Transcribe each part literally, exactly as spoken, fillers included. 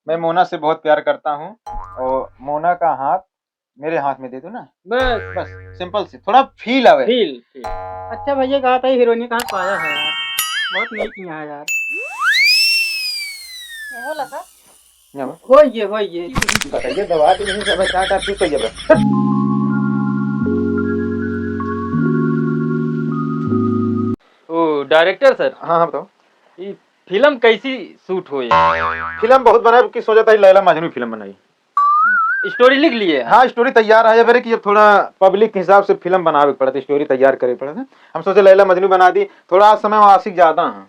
मैं मोना से बहुत प्यार करता हूँ और मोना का हाथ मेरे हाथ में दे दो ना। बस। बस, simple से, थोड़ा feel आवे। Feel, feel। अच्छा भैया, कहा था हीरोइन कहाँ पाया है यार, बहुत नीक यहाँ है यार। ये होला का? ना बा। होइए, होइए। बताइए, दवा तो नहीं, सब चाट आप पी तो ये बस। ओ, director sir। हाँ, हाँ, बताओ। ई film कैसी shoot होई? Film बहुत बनाए, कि सोचा था लैला मजनू film बनाई। Story लिख लिए? हाँ, story तैयार है, ये बेरे कि अब थोड़ा public के हिसाब से film बनावे के पड़त, story तैयार करे के पड़त है। हम सोचे लैला मजनू बना दी, थोड़ा आज समय आशिक ज्यादा है।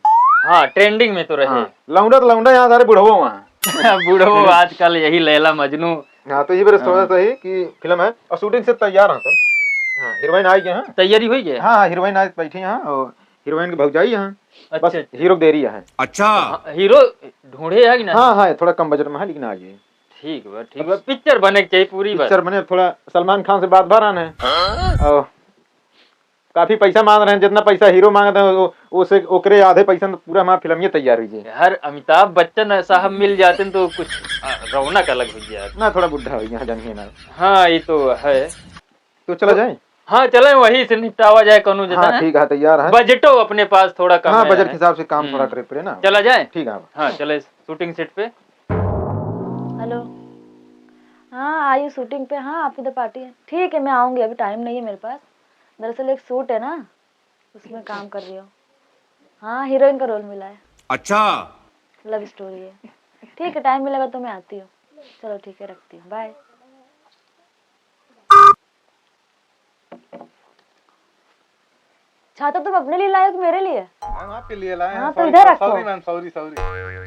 हाँ, trending में तो रहे। हाँ, लौंडा तो लौंडा यहाँ, सारे बुढ़वो वहाँ। बुढ़वो आजकल यही लैला मजनू। हाँ, तो ये बेरे सोचा हाँ। सही कि film है और shooting से तैयार है सब। हाँ, हीरोइन आई गए हैं। तैयारी हुई है? हाँ, हाँ, हीरोइन आज बैठी हैं और हीरोइन की भौजाई हैं। अच्छा, बस अच्छा। हीरो को देरी है। अच्छा। हाँ, हीरो ढूंढे है कि नहीं? हाँ, हाँ, थोड़ा कम budget में है, लेकिन आ गई। ठीक बा, ठीक बा। Picture बने के चाहिए पूरी बस। Picture बने, थोड़ा सलमान खान से बात भरान है। हाँ? और काफी पैसा मांग रहे हैं, जितना पैसा हीरो मांगता है, वो, उसे, ओकरे आधे पैसा में पूरा हमारा film ये तैयार हुई है। यार, अमिताभ बच्चन साहब मिल जाते हैं तो कुछ, आ, रौनक अलग हुई जात। ना, थोड़ा बुढ़ा हो गया, जानिए ना। हाँ, ये तो है। तो चला जाए? हाँ, चले, वही से निपटावा जाए, कोनो जैसा हाँ, है। ठीक है, तैयार है। बजटो अपने पास थोड़ा कम हाँ, है। बजट के हिसाब से काम हम्म। थोड़ा करे पड़े ना। चला जाए? ठीक है। हाँ, चले shooting set पे। हेलो। हाँ, आई हूँ shooting पे। हाँ, आपकी तो party है। ठीक है, मैं आऊँगी, अभी time नहीं है मेरे पास। दरअसल एक shoot है ना, उसमें काम कर रही हूँ। हाँ, हीरोइन का role मिला है। अच्छा। Love story है। ठीक है, time मिलेगा तो मैं आती हूँ। चलो ठीक है, रखती हूँ, bye। छाता तुम अपने लिए लाए हो कि मेरे लिए? मैम, आपके लिए लाए हैं। हाँ, तो sorry, इधर रखो। Sorry मैम, sorry, sorry।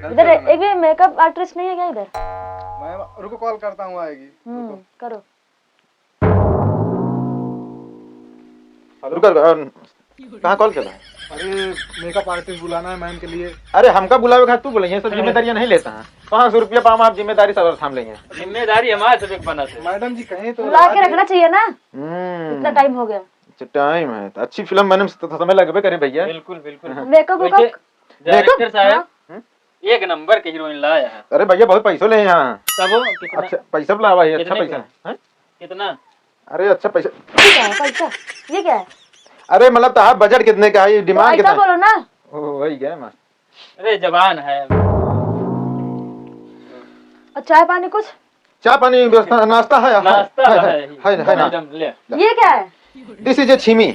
गलती इधर हो गई मैम। एक भी makeup artist नहीं है क्या इधर? मैम, रुको, call करता हूँ, आएगी। हम्म, रुको। करो। हेलो। रुको, रुको, अ, कहाँ call कर रहा है? अरे, makeup artist बुलाना है मैम के लिए। अरे, हमका बुलावे का, तू बोले, ये सब जिम्मेदारियाँ नहीं लेता है। पाँच सौ रुपया पावा, आप जिम्मेदारी सब थाम लेंगे। जिम्मेदारी हमारे सब एक बना से। मैडम जी कहें तो बुला के रखना चाहिए ना। हम्म। इतना time हो गया। अच्छा, time है। तो अच्छी film बने में तो समय लगबे करे भैया। बिल्कुल, बिल्कुल। हाँ। Makeup वैसे वेकअप? Director साहब, हाँ? हम्म? एक नंबर के हीरोइन लाया है। अरे भैया, बहुत पैसों ले यहाँ। तब वो कितना? अच्छा, पैसा भी लावा है, अच्छा कितने पैसा का? है। हैं? कितना? अरे अच्छा पैसा। ये क्या है पैसा? ये क्या है? अरे मतलब, तो आप budget कितने का है, ये तो demand ऐसा कितना है? बोलो ना। ओ, वही गया मास्टर। अरे जवान है। और चाय पानी कुछ? चाय पानी व्यवस्था, नाश्ता है, है, नाश्ता है, है, है। है, है, है, नाश्ता। मैडम, ले। ये क्या है? This is a छीमी।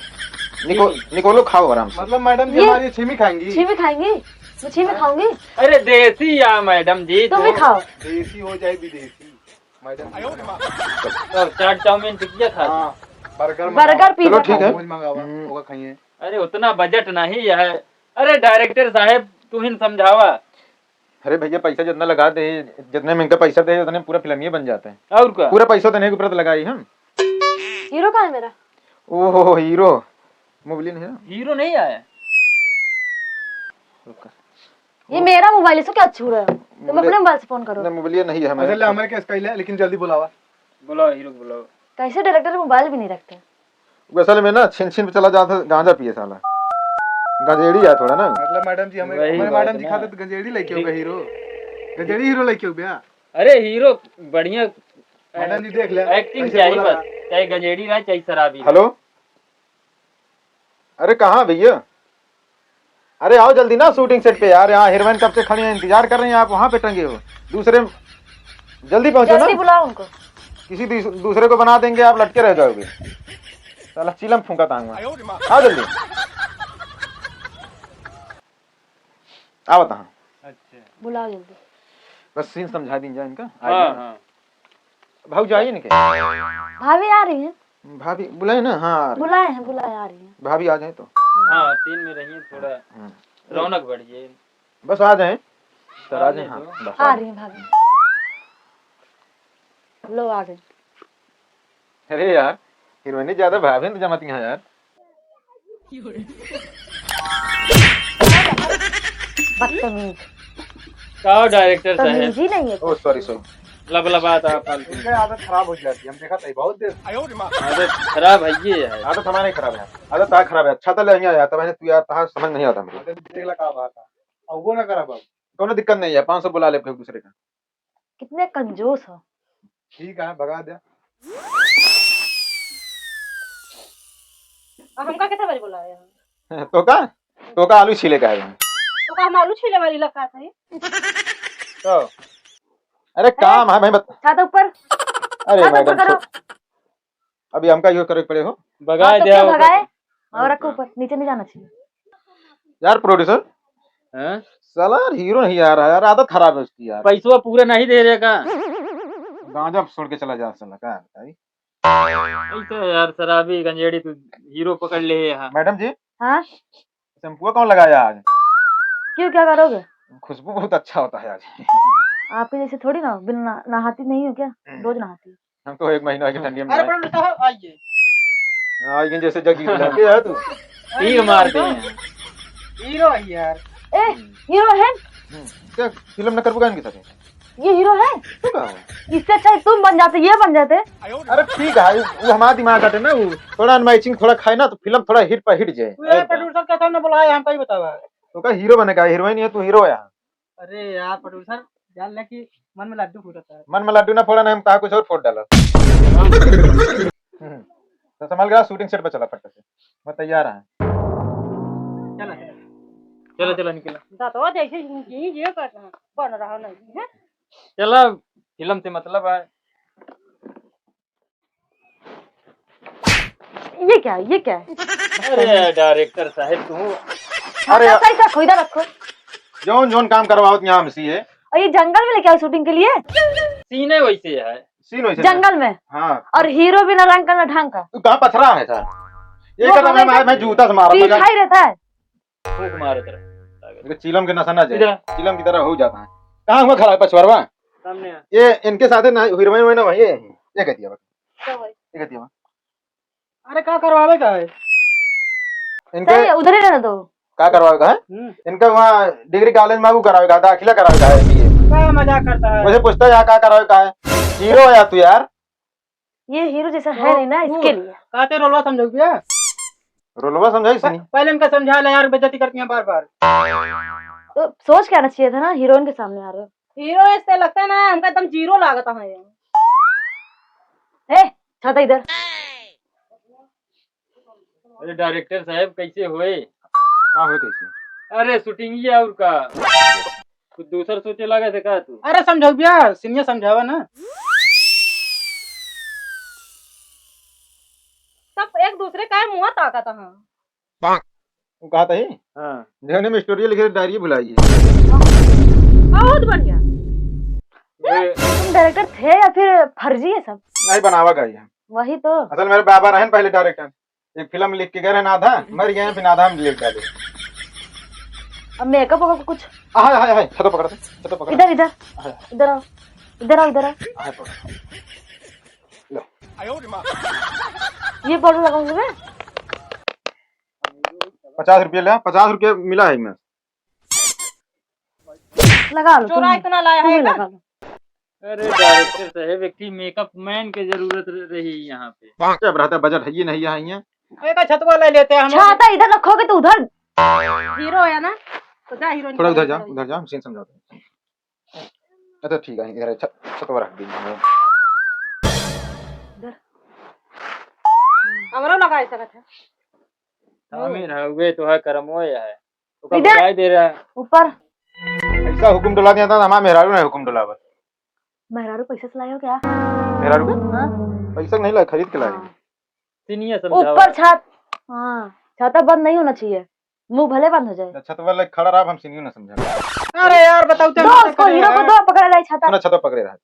निको-, छीमी। निकोलो, खाओ आराम से। मतलब मैडम जी ये हमारी छीमी खाएंगी? छीमी खाएंगी? मैं छीमी खाऊंगी? अरे देसी या मैडम जी, तुम भी तो खाओ। देसी हो चाहे विदेशी, मैडम जी। तो चाट चाउमीन टिकिया खा। हाँ, burger burger मंगाओ। Pizza चलो ठीक है। मोमोज मंगावा, हम्म। ओका खाइए। अरे उतना budget नहीं है। अरे director साहब, तू ही समझावा। अरे भैया, पैसा जितना लगा दे, जितने में इनका पैसा दे, उतने में पूरा फिल्म ही बन जाता है। और का? पूरा पैसा देने के ऊपर तो लगाई हम। हीरो कहाँ है मेरा? ओहो, हीरो मोबाइल नहीं है। हीरो नहीं आया। रुका। ये मेरा मोबाइल, इसको क्या छू रहे हो? तुम मोबाइल अपने मोबाइल से फोन करो। नहीं, मोबाइल नहीं है हमारे। अच्छा, ले, हमारे केस कैले, लेकिन जल्दी बुलावा। बुलाओ, हीरो को बुलाओ। कैसे डायरेक्टर मोबाइल भी नहीं रखते? वो असल में ना छिन छिन पे चला जाता, गांजा पिए साला। गंजेड़ी है थोड़ा ना। मतलब मैडम जी, हमें, वही हमारे बात मैडम जी ना। खाते तो गंजेड़ी लेके हो गए हीरो। गंजेड़ी हीरो लेके हो गया। अरे हीरो बढ़िया मैडम जी देख ले, acting कैसे चाहिए बोला बस, था। चाहे गंजेड़ी रहे, चाहे शराबी रहे। हेलो, अरे कहाँ भैया? अरे आओ जल्दी ना shooting set पे यार, यहाँ हीरोइन कब से खड़ी है, इंतजार कर रही हैं आप, वहाँ पे टंगे हो। दूसरे, जल्दी पहुँचो ना। जल्दी बुलाओ उनको। किसी दूस-, दूसरे को बना देंगे, आप लटके रह जाओगे। साला चिलम फूंका तांगा। आओ जल्दी। आवत हाँ। अच्छा। बुलाओ जल्दी। बस scene समझा दीन जाए इनका। हाँ, हाँ। भाभी आई इनके? भाभी आ रही हैं। भाभी बुलाए ना? हाँ, आ रही हैं। बुलाए हैं, बुलाए, आ रही हैं। भाभी आ जाए तो। हाँ, scene में रहिए, थोड़ा हम्म। रौनक बढ़िए। बस आ जाए। सर, आ आ जाए, जाए हाँ, तो। बस आ आ जाए। रही हैं भाभी। लो, आ गई। अरे यार, हीरोइनी ज्यादा भाभी तो जमती हैं यार। बदतमीज। का हो डायरेक्टर साहब? तमीज ही नहीं है। Oh, sorry, sorry। लबलबात आप फालतू। इनका आदत खराब हो जाती है, हम देखा था बहुत देर। आदत खराब है ये है। आदत हमारे खराब है, आदत तार खराब है। अच्छा तो लेंगे यार, तब तू यार, तार समझ नहीं आता हमको। आदत देख ला का बात है, अब वो ना करा बाबू। कोनो दिक्कत नहीं है, पाँच सौ बुला ले एक दूसरे का। कितने कंजूस हो। ठीक है, भगा दे। अब हमका कितना बार बुलाया है? तो का? तो का आलू छीले का है? तो का हम आलू छीले वाली लगा था? तो अरे काम है भाई, बत- छाता ऊपर। अरे छाता ऊपर मैडम, करो। छो-, अभी हमका यो करे पड़े हो। भगाए हाँ, तो दे क्यों आओ। भगाए? और रखो ऊपर, नीचे नहीं जाना चाहिए। यार प्रोड्यूसर, हैं? साला यार हीरो नहीं आ रहा यार, आदत खराब है उसकी यार। पैसवा पूरा नहीं दे देगा। गांजा छोड़ के चला जा साला, का बताई? ऐसा यार शराबी गंजेड़ी तू हीरो पकड़ ले है। मैडम जी, हाँ? शैम्पुआ कौन लगाया आज? क्यों, क्या करोगे? खुशबू बहुत अच्छा होता है आज। आपके जैसे थोड़ी ना, बिन ना-, नहाती नहीं हो क्या? हम्म। रोज नहाती। हम तो एक महीना की ठंडी में अरे नहाए। प्रोड्यूसर साहब, आइए। हाँ, आइए, जैसे जग की गुलाब। ये है तू? तीर मार दे। हीरो है यार। ए, हीरो है? हम्म, क्या फिल्म न करबू का इनके साथ? ये हीरो है? तू का हो? इससे अच्छा तुम बन जाते, ये बन जाते। अरे ठीक है, वो हमारा दिमाग हटे ना, वो थोड़ा अनमैचिंग थोड़ा खाए ना, तो फिल्म थोड़ा हिट पर हिट जाए। वो यार प्रोड्यूसर का सामने बुलाया, हमका ही बतावा। तो का हीरो बने का, हीरोइन है, तू हीरो है। अरे यार प्रोड्यूसर, जान ले कि मन में लड्डू फूटता है। मन में लड्डू ना फोड़ा, ना हम कहा कुछ और फोड़ डाला। हम्म। तो संभाल के शूटिंग सेट पर चला फट से, मैं तैयार है। चला, चला। चला, चला, निकला। दांतवा जैसे इनकी ये कर रहा, बन रहा नहीं है। चला, फिल्म से मतलब है। ये क्या है? ये क्या है? अरे डायरेक्टर साहब, तू अरे हाँ, सही से रखो, इधर रखो। जौन जौन काम करवावत यहाँ हमसे है। और ये जंगल में लेके आए शूटिंग के लिए? सीन है वैसे है। सीन वैसे है। जंगल में? हाँ। और हीरो भी ना रंग का ना ढंग का। तू कहाँ पथरा है सर? ये वो कहता मैं, मैं जूता से मारा पीछा ही रहता है। फूंक मारत रहे। देखो, चीलम के नशा ना जाए। इधर आ। चीलम की तरह हो जाता है। कहाँ हुआ खड़ा है पछुआरवा? सामने आ। ये इनके साथ है ना, हीरोइन में ना वही है। ये कह दिया बस। क्या भाई? ये कह दिया बस। अरे, का करवावे का है? इनके सही है, उधर ही रहने दो। का करवावे का है? हम्म। इनका वहाँ डिग्री कॉलेज में वो करावे का, दाखिला करावे का है, बीए। का मजाक करता है? मुझे पूछता है, यहाँ का करावे का है? हीरो है यार तू यार। ये हीरो जैसा है तो नहीं ना, तू इसके लिए। काते रोलवा समझो क्या? रोलवा समझाई प-, सनी। पहले इनका समझा ले यार, बेइज्जती करती हैं बार बार। तो सोच के आना चाहिए था ना, हीरोइन के सामने आ रहे हो। हीरो ऐसे लगता है ना, हमका एकदम जीरो लागत है ये। ए, छाता इधर। अरे डायरेक्टर साहब, कैसे होए? का होए कैसे? अरे शूटिंग ये और का? कुछ दूसर सोचे लगा थे का तू? अरे समझौबिया, सीनियर समझावा ना। सब एक दूसरे का मुंह ताकत हाँ। वो कहा था ही? हाँ। जौने में स्टोरी लिखे, डायरी भुलाई है। बहुत बढ़िया। ये तुम डायरेक्टर थे या फिर फर्जी है सब? नहीं, बनावा का ही है। वही तो। असल मेरे बाबा रहन पहले डायरेक्टर, एक फिल्म लिख के गए रहन आधा, मर गए हैं, फिर आधा हम लिख डाले। अब मेकअप होगा कुछ? हाय, हाय, हाय, छतो पकड़ दे, छतो पकड़। इधर, इधर। हाय। इधर आओ, इधर आओ, इधर आओ। हाय, पकड़। लो। ये पाउडर लगाऊंगी मैं। पचास रुपये ले, पचास रुपये मिला है इसमें। लगा लो, चोरा तुम, इतना लाया तुम है ही ना? लगा लो। अरे डायरेक्टर साहब, एक ठी मेकअप मैन के जरूरत र-, रही यहाँ पे। क्या रहता है, बजट है ये नहीं यहाँ, यहाँ। एक छतवा ले लेते हैं हम। छाता इधर रखोगे तो उधर। हीरो है ना, तो जा हीरोइन थोड़ा को उधर जा, उधर जा, हम सीन समझाते हैं। अच्छा ठीक है, इधर छ-, छतवा रख दीजिए। इधर। हमरो लगाए सकत है। हमें रहुए तो है करमो है। ओका इधर। भगाई दे रहा है। ऊपर। ऐसा हुकुम डोला दिया था, हमारा मेहरारू नहीं हुकुम डोलावत। मेहरारू पैसे से लाए हो क्या? मेहरारू के? हाँ। पैसा नहीं लाए, खरीद के लाए। हाँ। सीनियर समझावा। ऊपर छत। हाँ, छाता बंद नहीं होना चाहिए, मुंह भले बंद हो जाए। अच्छा, छत वाला खड़ा रहा, हम सीनियर ना समझा। अरे यार, बताओ तो दो, हम उसको हीरो को दो, पकड़ ले छाता। अपना छाता पकड़े रहा।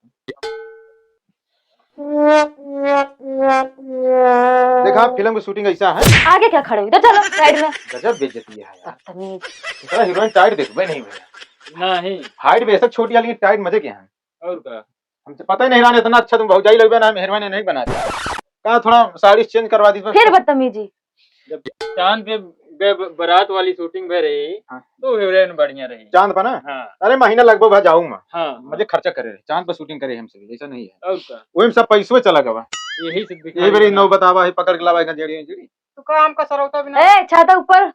देखा, फिल्म की शूटिंग ऐसा है। आगे क्या खड़े हो? इधर चलो, साइड में। गजब बेइज्जती है यार। बदतमीज। इतना हीरोइन टाइट देखबे नहीं भैया। नहीं। हाइट बेशक छोटी है, लेकिन टाइट मजे के हैं। और का? हमसे पता ही नहीं रहा, इतना अच्छा तुम भौजाई लगबे ना, हम हीरोइन नहीं बना दे। कहा थोड़ा साड़ी चेंज करवा दी बस। फिर बदतमीजी। जब चांद पे गए ब-, बारात वाली शूटिंग भय रही, हाँ। तो हीरोइन बढ़िया रही। चांद पर ना? हाँ। अरे महीना लगभग भा जाऊँ मैं। हाँ। मजे खर्चा करे रहे, चांद पर शूटिंग करे हमसे भी, ऐसा नहीं है। और का? वही में सब पैसों चला गवा। यही से दिखाई यही मेरी दे रहा। नौ बतावा है, पकड़ के लावा है, जेड़ी, जेड़ी। तो का हमका सरौता भी ना? ए, छाता ऊपर।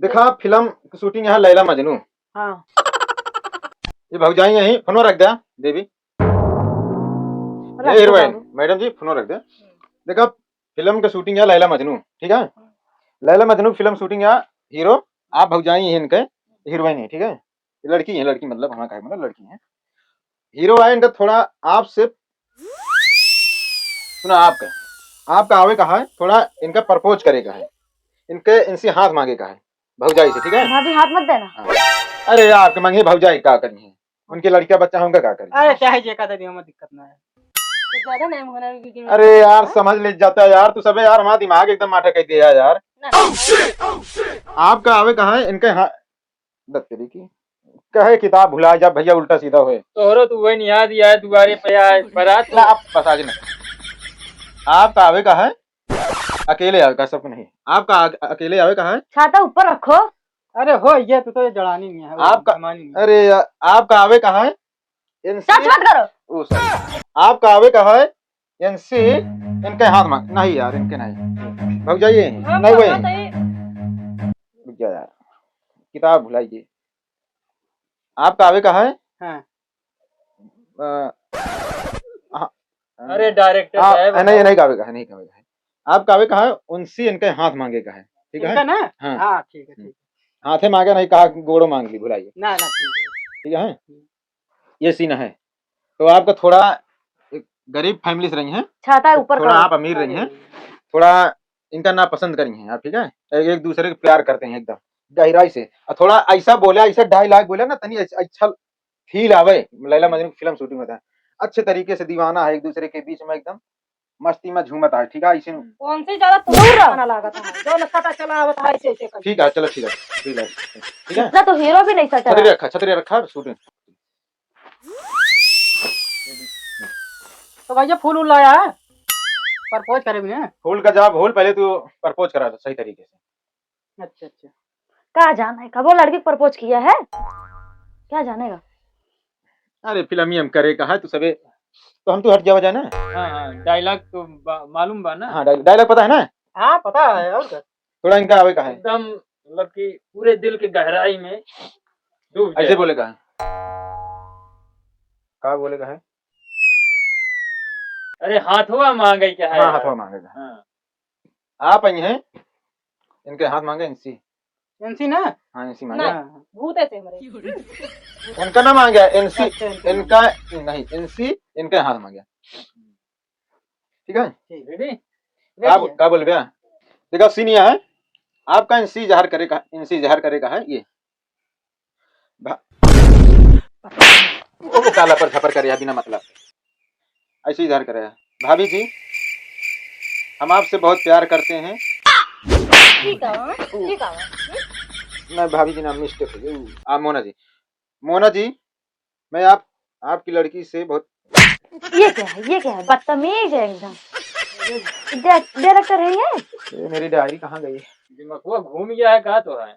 देखा, फिल्म की शूटिंग यहाँ लैला मजनू। हाँ। ये भौजाई यहीं, फोनवा रख दे। देवी, रख ए दो हीरोइन, बाबू। मैडम जी, फोन रख दे। देखा, फिल्म का शूटिंग है लैला मजनू, ठीक है? लैला मजनू फिल्म शूटिंग है, हीरो आप भौजाई हैं इनके, हीरोइन है, ठीक है? ये लड़की है, लड़की मतलब हमारा कहे मतलब लड़की है। हीरो है इनका, थोड़ा आपसे सुना, आपका, आपका आवे का है, थोड़ा इनका प्रपोज करे का है, इनके, इनसे हाथ मांगे का है भौजाई से, ठीक है? भाभी, हाथ मत देना। हाँ। अरे यार, आपके मांगे भौजाई का करी है, उनके लड़का बच्चा होगा का करी? अरे चाहे जे का दे दियो, हमें दिक्कत ना है। तो ज्यादा नहीं होना है, क्योंकि अरे यार, समझ ले जाता है यार तू सबे यार, हमारा दिमाग एकदम माठा कर दिया यार। ना, ना, आपका आवे का है इनके, हाँ, दत्तरी की कहे किताब भुला जा भैया, उल्टा सीधा होए। तोहरो तो वही याद ही आए, दुआरे पे आए, बारात ला, आप बता देना। आपका आवे का है, अकेले आवे का, सबको नहीं। आपका आ-, अकेले आवे का है। छाता ऊपर रखो। अरे हो, ये तो, तो ये जड़ानी नहीं है, आपका, जमानी नहीं है। अरे यार, आपका आवे का है, इनसे सच मत करो। ओ, sorry। आपका आवे का है, इनसे, इनके हाथ में, नहीं यार, इनके नहीं। भौजाई, हाँ, नहीं वही। रुक जा यार, किताब भुलाइए। आपका आवे का है? हाँ। अ, हाँ, अरे, director हाँ, साहब, नहीं, नहीं गावे का है, नहीं गावे का है। आपका आवे का है, उनसे इनके हाथ मांगे का है, ठीक है? इनका ना? हाँ। हाँ, ठीक है, ठीक है। हाथे मांगे नहीं कहा, गोड़ो मांग ली, भुलाइए। ना, ना, ठीक है। ठीक है? ये scene है। तो आपका थोड़ा एक गरीब family से रही हैं, छाता ऊपर थोड़ा करो। आप अमीर रही हैं, अरे। थोड़ा इनका नापसंद करी हैं आप, ठीक है? एक, एक दूसरे के प्यार करते हैं एकदम गहराई से, और थोड़ा ऐसा बोले, ऐसा dialogue बोले ना, तनी अच्छा, अच्छा feel आवे। लैला मजनू की फिल्म shooting होता है, अच्छे तरीके से दीवाना है एक दूसरे के बीच में, एकदम मस्ती में झूमत है, ठीक है? ऐसे कौन से ज्यादा दूर रहो। पुराना लागत है, जो न पता चला आवत है, ऐसे, ऐसे करके। ठीक है, चलो, ठीक है, ठीक है, ठीक है। इतना तो हीरो भी नहीं सटा छतरी है। रखा, छतरी रखा, shooting। तो भैया, फूल उल लाया है? Propose करे भी ना। फूल का जवाब भूल, पहले तू propose करा सही तरीके से। अच्छा, अच्छा। का जाने, कबो लड़की को propose किया है? क्या जानेगा? अरे, फिल्म ही हम करे का है, तू सबे, तो हम तो हट जावा जाए ना। हाँ, हाँ, dialogue तो बा-, मालूम बा ना? हाँ, डाय-, dialogue पता है ना? हाँ, पता है, और क्या? थोड़ा इनका आवे का है। एकदम, मतलब कि पूरे दिल के गहराई में डूब ऐसे जाए। बोले का है? का बोले का है? अरे, हाथवा मांगे का है हाँ, यार। हाथवा मांगे का है। हाँ। आप आई हैं, इनके हाथ मांगे इनसे। इनसे ना? हाँ, इनसे मांगे। ना, भूत ऐसे हमारे। उनका ना मांगे, इनसे, अच्छा, इनका। इनका, नहीं, इनसे, इनके हाथ मांगे। ठीक है? ठीक। Ready? का, ready है। का बोल भैया? देखा, scene यह है, आपका इनसे इजहार करे का, इनसे इजहार करे का है ये। भा-, वो काला पर झपर करे है बिना मतलब, ऐसे इजहार करे है। भाभी जी, हम आपसे बहुत प्यार करते हैं। ठीक है, ठीक है। नहीं, भाभी जी ना, mistake हो गई। आ, मोना जी, मोना जी, मैं आप, आपकी लड़की से बहुत ये क्या है, ये क्या है? बदतमीज है एकदम। डाय-, director है ये? ये मेरी diary कहाँ गई? दिमागवा घूम गया है का तो है?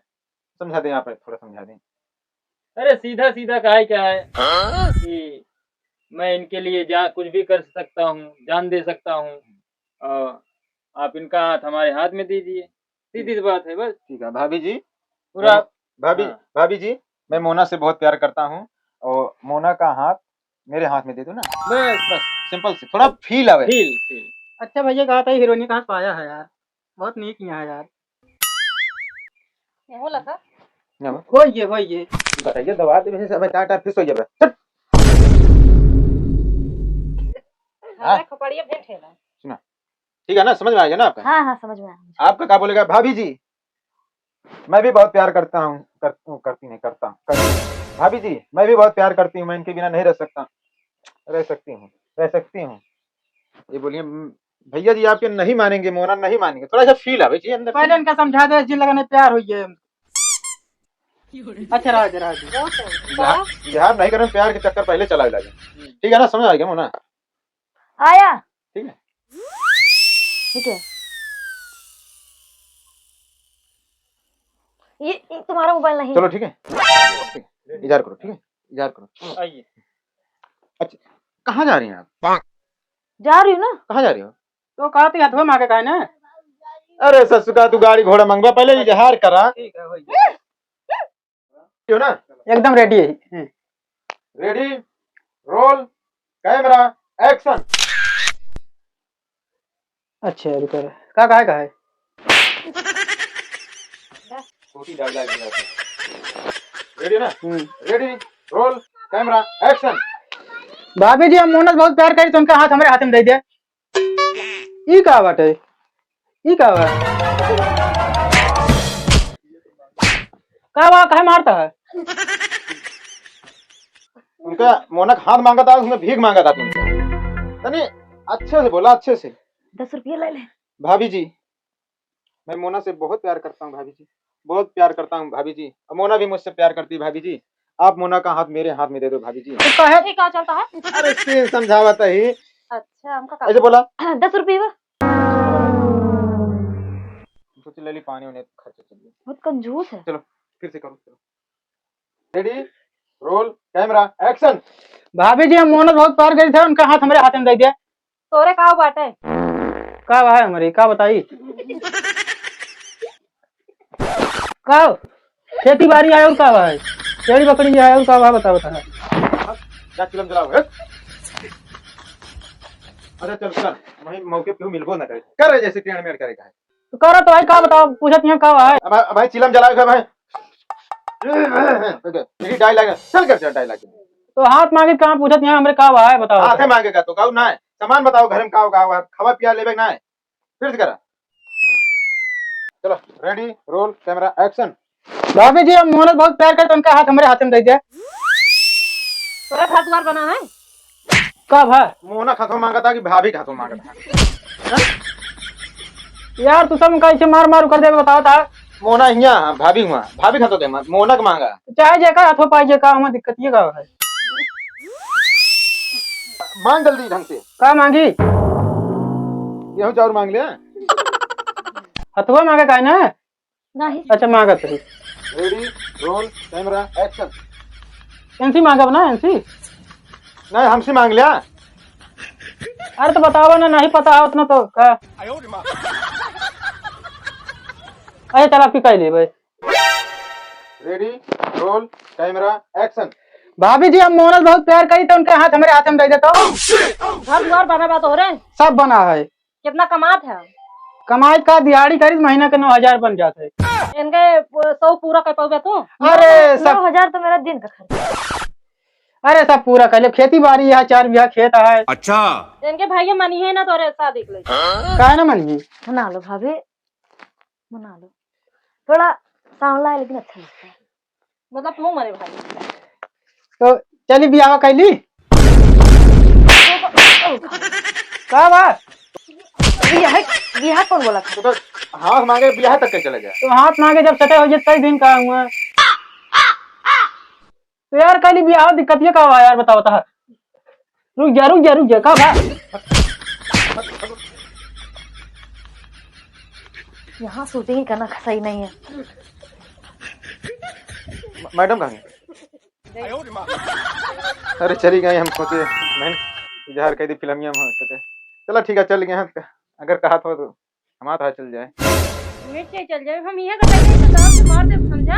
समझा दें आप, थोड़ा समझा दें। अरे सीधा सीधा कहा है क्या है हाँ? कि मैं इनके लिए जा-, कुछ भी कर सकता हूँ, जान दे सकता हूँ, और आप इनका हाथ हमारे हाथ में दीजिए, सीधी सी बात है बस। ठीक है भाभी जी, पूरा मैं, भाभी, हाँ। भाभी जी, मैं मोना से बहुत प्यार करता हूँ और मोना का हाथ मेरे हाथ में दे दो ना। बस, बस, simple सी, थोड़ा feel आवे। Feel, feel। अच्छा भैया, कहा था हीरोइन कहाँ से पाया है यार, बहुत नीक यहाँ यार। ये होला का? ना बा। होइए, होइए। बताइए, दबा दे, वैसे सब टाटा फिस हो जाबे। चुप। हाँ। हमारा खपड़िया भेंट है ना। सुना। ठीक है ना, समझ में आ गया ना आपका? हाँ, हाँ, समझ में आ गया। आपका क्या बोलेगा, "भाभी जी, मैं भी बहुत प्यार करता हूँ, कर, करती नहीं, करता हूँ, करती हूँ। भाभी जी, मैं भी बहुत प्यार करती हूँ, मैं इनके बिना नहीं रह सकता, रह सकती हूँ, रह सकती हूँ।" ये बोलिए, "म, भैया जी आपके नहीं मानेंगे, मोना नहीं मानेंगे।" थोड़ा सा feel आवे चाहिए अंदर से। पहले इनका समझा दे, जिन लगने प्यार हुई है। अच्छा, रहा दे, रहा दे। इजहार, इजहार नहीं करना, प्यार के चक्कर पहले चला लगे। ठीक है ना, समझ आ गया मोना? आया। ठीक है। ठीक है। ये, ये तुम्हारा मोबाइल नहीं। चलो, ठीक है। ठीक है। इजहार करो, ठीक है? इजहार करो। आइए। अच्छा, कहाँ जा रही हैं आप? जा रही हूँ ना। कहाँ जा रही हो? तो कहा थी हथवा मांगे का है ना? अरे ससुरा, तू गाड़ी घोड़ा मंगवा, पहले इजहार करा। ठीक है, हो गया। क्यों ना? एकदम ready है। हम्म। Ready? Roll, camera, action। अच्छा, रुको रे। का, का है, का है? छोटी dialogue दिया था। Ready ना? हम्म। Ready, roll, camera, action। भाभी जी, हम मोना से बहुत प्यार करी, तो उनका हाथ हमरे हाथ में दे दे। ई का बाटे? ई का बा? का बा, काहे मारता है? उनका मोना का हाथ मांगा था, उसमें भीख मांगा था तुमसे। तनी अच्छे से बोला, अच्छे से। दस रुपया ले ले। भाभी जी, मैं मोना से बहुत प्यार करता हूँ भाभी जी, बहुत प्यार करता हूँ भाभी जी, और मोना भी मुझसे प्यार करती है भाभी जी। आप मोना का हाथ मेरे हाथ में दे दो भाभी जी। तो काहे? ये का चलता है? अरे सीन समझावत ही। अच्छा, हमका का? ऐसे बोला। दस रुपये बा। सोच ले ली पानी उन्हें खर्चा चल गया। बहुत कंजूस है। चलो फिर से करो, चलो। Ready, roll, camera, action। भाभी जी, हम मोना से बहुत प्यार करी थे, उनका हाथ हमरे हाथ में दे दिया। तोरे का बाटे? का बा है हमरी, का बताई? का? खेती बाड़ी है और का बा है? छेड़ी बकरी है और का बा, बता, बता। जा चिलम जलाओ, हट। अरे चल, चल, वहीं मौके पे मिलबो ना करे। कर रहे जैसे टेढ़ मेढ़ करे का है। तो करो तो भाई, का बताओ, पूछत यहाँ का बा है? अब, अब भाई चिलम जलाओ भाई। यही dialogue है, चल कर चल dialogue। तो हाथ मांगे कहाँ पूछत यहाँ हमरे का बा है, बताओ। हाथे मांगे का तो कहू ना है। सामान बताओ घर में का हो, का हो, खावा पिया लेबे ना है। फिर से करा। चलो, ready, roll, camera, action। भाभी जी, हम मोना से बहुत प्यार करते, उनका हाथ हमरे हाथ में दे दे। तोरा घर द्वार बना है? का भा? मोना खातो मांगा था कि भाभी खातो मांगा था? यार, तू सब उनका ऐसे मार मार कर दे, बताओ था। मोना हिया, भाभी हुआ, भाभी खातो दे, मोना के मांगा। चाहे जेका हाथों पाई, जेका, हमें दिक्कत ये का है? मांग जल्दी ढंग से। का मांगी? गेहूं चाउर मांग ले। हथुआ मांगे का है ना? नहीं। अच्छा, मांगत रही। Ready, roll, camera, action। इनसे मांगब ना, इनसे? नहीं, हमसे मांग लिया। अरे तो बतावा ना, नहीं पता है उतना तो का। अरे चल, आपकी कह ली भाई। Ready, roll, camera, action। भाभी जी, हम मोना से बहुत प्यार करी, तो उनके हाथ हमरे हाथ में दे देता हूँ। घर द्वार बना बा तोहरे? सब बना है। कितना कमात है? कमाई का दिहाड़ी करी, महीना के नौ हजार बन जात है। इनके सौ पूरा कर पाओगे तू? अरे, सब नौ हजार तो मेरा दिन का खर्चा। अरे, सब पूरा कर ले, खेती बाड़ी है, चार बीघा खेत है। अच्छा। इनके भाई मानी है ना तोरे शादी के लिए। काहे ना मानी? मना लो भाभी, मना लो। थोड़ा सांवला है लेकिन अच्छा लगता है। मतलब तू मरे भाई। तो चली बियाह कैली। का बा? बियाह, बियाह कौन बोला था? तो हाथ मांगे बियाह तक के चले गए। तो हाथ मांगे जब सटे हो जाए, कई दिन का हुआ। तो यार, कैली बियाह दिक्कत ये का बा यार, बताओ, बता। रुक जा, रुक जा, रुक जा, का बा? यहाँ shooting करना सही नहीं है। म-, मैडम कहाँ गई? अरे चली गई, हम सोचे बहन इजहार कह दी फिल्मिया में होते। चला ठीक है, चल गए हैं, अगर कहा तो, तो हमारा तो चल जाए। हमें क्या चल जाए, हम यहाँ का बैठे हैं तो आपको मार दे, समझा?